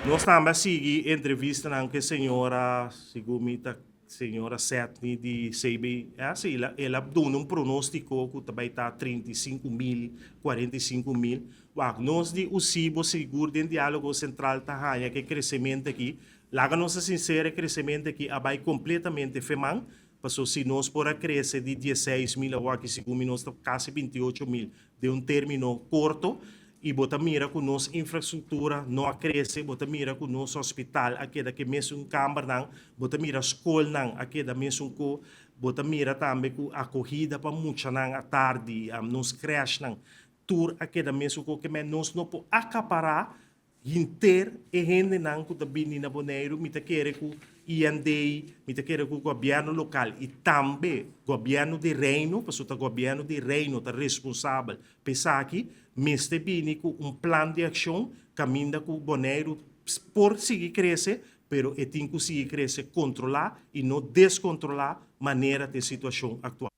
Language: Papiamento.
Nos tambe a sigui entrevistanan ku e señora, segun mi ta señora Setny di CBS, i el a duna un pronóstiko ku ta bai ta 35.000, 45.000. Wak, nos di USIBO sigur den Diálogo Sentral ta haña ku e kresementu aki, laga nos ta sinsero, e kresementu aki a bai kompletamente feman, paso si nos por a krese di 16.000 awor aki segun mi nos ta kasi 28.000 den un término korto, i bo ta mira ku nos infrastruktura no a krese, bo ta mira ku nos hospital a keda ku e mesun kambernan, bo ta mira skolnan a keda mesun ku, bo ta mira tambe ku akohida pa muchanan atardi, nos krèshnan tur a keda mesun ku, ke men nos no por akapará henter e hendenan ku ta bini na Boneiru. Mi ta kere ku IND, mi ta kere ku gobièrnu lokal i tambe gobièrnu di Reino, pasobra ta gobièrnu di Reino ta responsabel pa esaki, mester bini ku un plan di akshon kaminda ku Boneiru por sigui krese, pero e tin ku sigui krese kontrolá i no deskontrolá manera ta e situashon aktual.